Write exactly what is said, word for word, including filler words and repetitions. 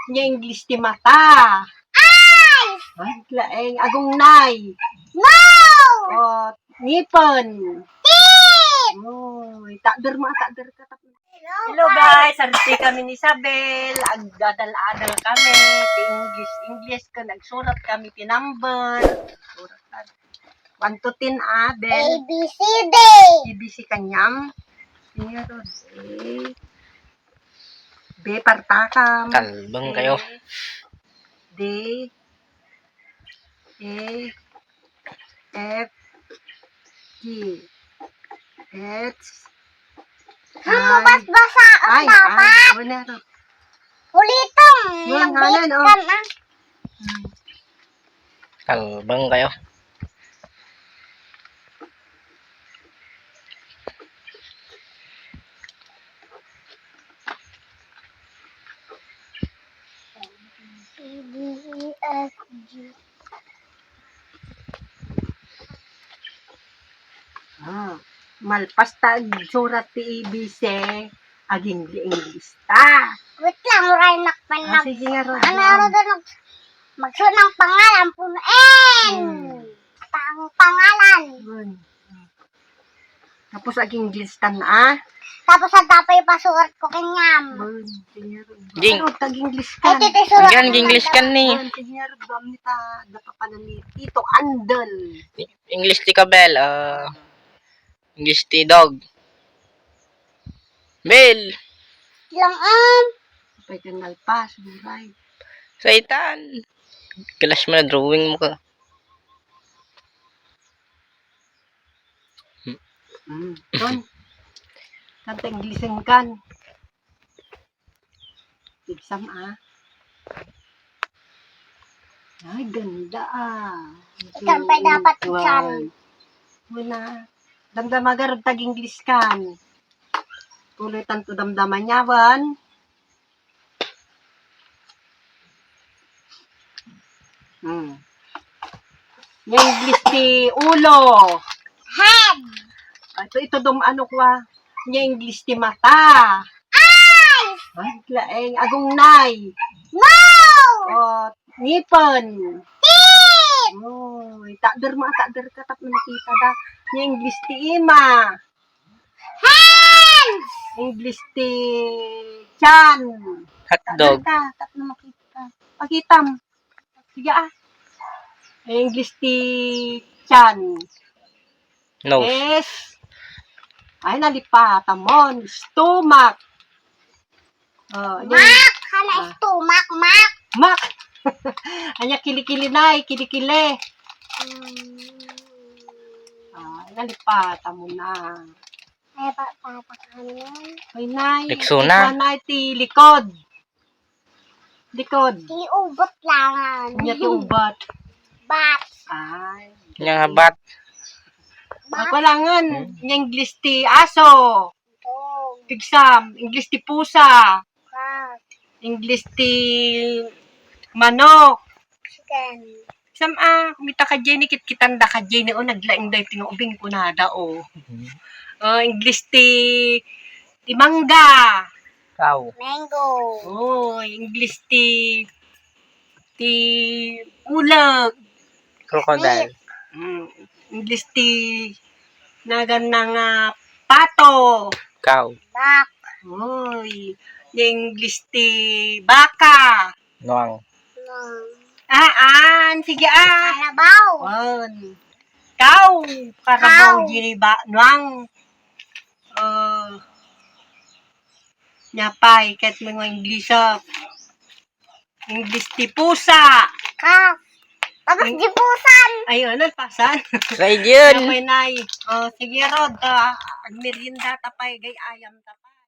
Nia English ti mata. Eyes. Ay, laeng. Agungnay. Nose. O, ngipen. Teeth. Oy, takder mo, takder ka. Hello, guys, arti kami ni Isabel. Agdadal-adal kami ti English, English ken agsurat kami ti number. Surat ka. One to ten, ah, Bel. A, B, C, D. A, B, C kaniam. Zero, D. B, partakam. Kalbeng kayo. D, A, F, G, H, Amo, I. Basbasa, ay, dapat. Ay, wala to. Ulitin. Yun, ngalan, oh. Nagbitan, ah. Hmm. Kalbeng kayo. C, D, E, F, G. Ah, malpas ta agsurat ti A B C, aging-English ta. Wait lang, uray nak pa. Ah, sige nga, Rod. Ano, Rod, ano? Magsuot ng pangalan, puno N. Hmm. Pang-, pangalan. Yun. Tapos, ag-English tan, ah. Tapos, ang tapay pasurat ko kanyam. Yun. Sige, Rod. Ging- Ano, tag-English ka? Ay, titi, surat. Yan, English ka ni. Yun, sige, Rod. Gamit, ah, dapat pala ni Tito Andal. English ti ka, Bel. Ah, English ti dog. Bel. Lang, um. Apay ka nalpas, buray. Saitan. Clash mo na, drawing mo ka. Hmm. Ton. Kanta English kan. Exam, ah. Ay, ganda, ah. Ikaw pa dapat exam. Muna. Damdama garud tag-English kan. Tuloy tanto damdama niya, wan. Hmm. Nia English ti ulo. Head. Ito, ito dum ano kwa. Nia English ti mata. Eyes. Ay, laeng. Agungnay. Nose. O, ngipen. Teeth. Oy, takder mo, takder ka, tapno makita da. Nia English ti ima. Hands. English ti tiyan. Hotdog. Takder ka, tapno makita. Pakitam. Sige, ah. English ti tiyan. Nose. Yes. Ay, nalipatam mo. Stomach. Oh, yan. Mak! Hala, ah. Stomach, mak! Mak! Ania, kilikili na, eh, kilikili. Hmm. Ah, nalipatam mo na. Ay, pa-, papakanon. Ay, nay. Rexona. Ikaw, nay, ti likod. Likod. Ti ubat langan. Ania ti ubat? Bat. Ay. Ania nga bat? Bat. Ako langan. Hmm. Nia English ti aso. Dog. Exam. English ti pusa. Cat. English ti manok. Chicken. Sam-, ah, kumita ka, Jenny, kitkitanda ka, Jenny, o, naglaing da iti nga ubing kunada, o. Mhm. O, English ti, ti mangga. Cow. Mango. O, English ti, ti uleg. Crocodile. Snake. Mm, English ti naganna nga pato. Cow. Duck. Oy, English ti baka. Nuang. Nuang. Ah, an, sige, ah. Karabaw. On. Cow. Karabaw. Cow. Diri ba? Nuang. Oh. Nia pay, ket mo nga English, ah. English ti pusa. Cat. Tapos di pusan. Ay, ano, pasan? Sa igyan. Nia pay, nay. Oh, sige, Rod, ah, agmerienda ta pay, gay-ayam ta.